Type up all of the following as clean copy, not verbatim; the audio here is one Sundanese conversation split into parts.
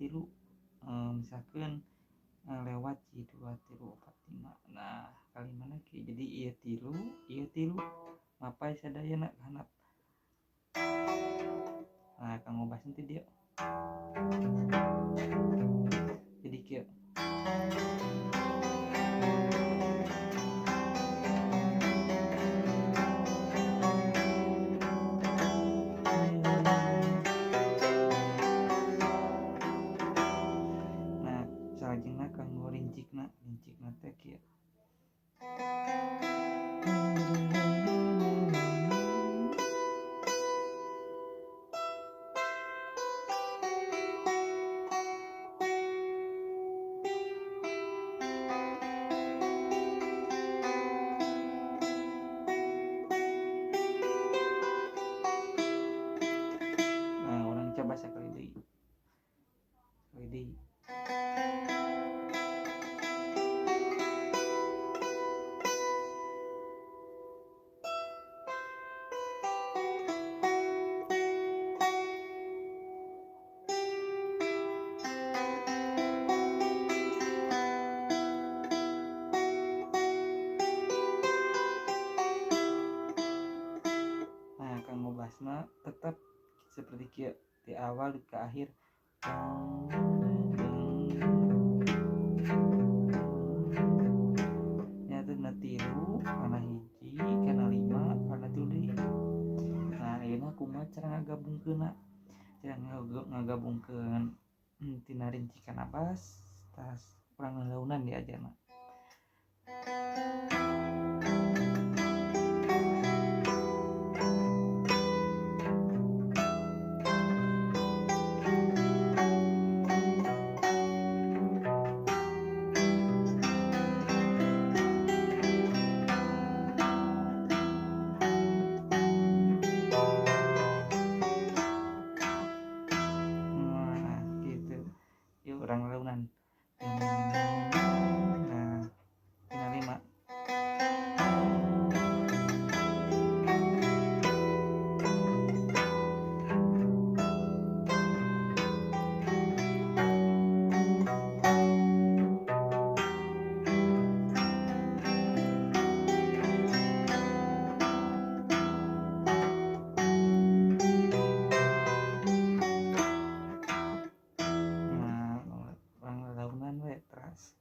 tilu, misalkan lewat 2 3 4 5. Nah kalimana kieu, jadi ieu tilu mapai sadayana handap. Nah kanggo bass nanti dia jadi kieu. Nah salajengna kanggo rincikna, rincikna teh kieu. Nah, orang coba sekali deui. Sekali deui. Nah, kanggo bassna tetap seperti kieu di awal ke akhir. Nya teh na tilu, kana hiji, kana lima, kana tilu deui. Nah, ayeuna kumaha cara ngagabungkeunna? Cara ngagabungkeun tina rincikan bass tas urang ngalaunan diajarna. Nah, gitu. Yuk urang launan. Nah, tina lima. Nah, urang launan we teras.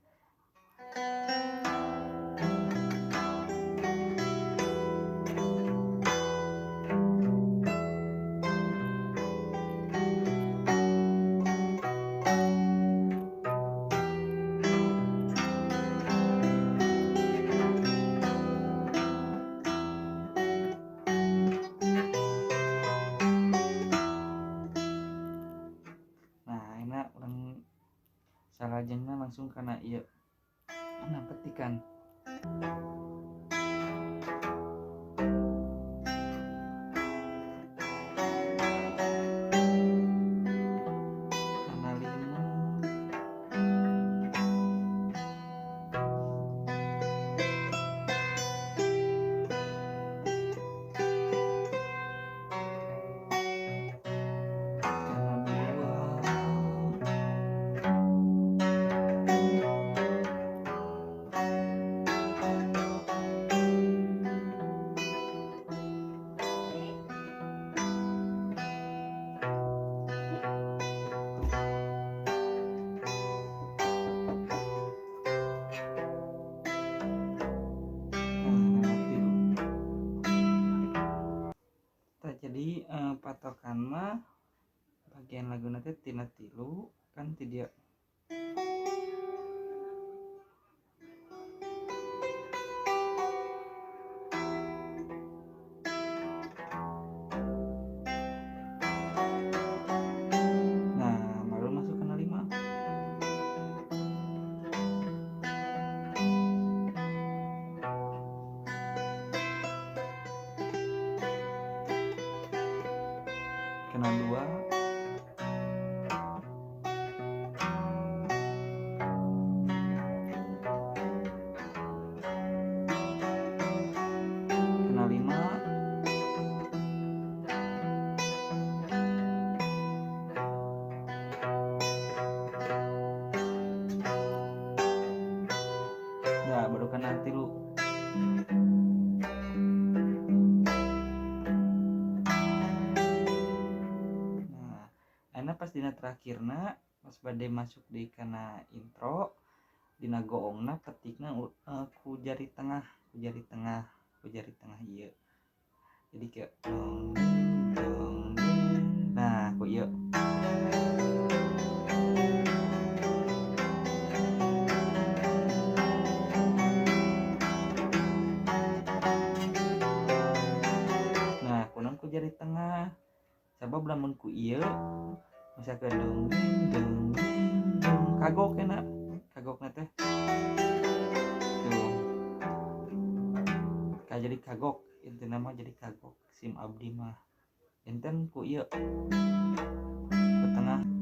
Nah, ayeuna urang salajengna langsung kana ieu. Nah, petikan. Kana lima. Kana dua. Nah, tilu. Tah, jadi patokan mah bagian laguna teh tina tilu kan ti dieu. Nah, baru masuk kana lima. Kana dua. Kana lima. baru kana 3. Nah, ayeuna pas dina terakhirna pas bade masuk deui kana intro dina goongna petikna ku jari tengah, ku jari tengah, ku jari tengah ieu. Jadi kayak dong dong ding. Nah, ku ieu. Nah, kunaon ku jari tengah? Sabab lamun ku ieu misalkan dong ding dong ding dong kagok enak, kagokna teh. Tuh. Ka jadi kagok, intina mah jadi kagok sim abdi mah. Enten ku ieu. Ku tengah.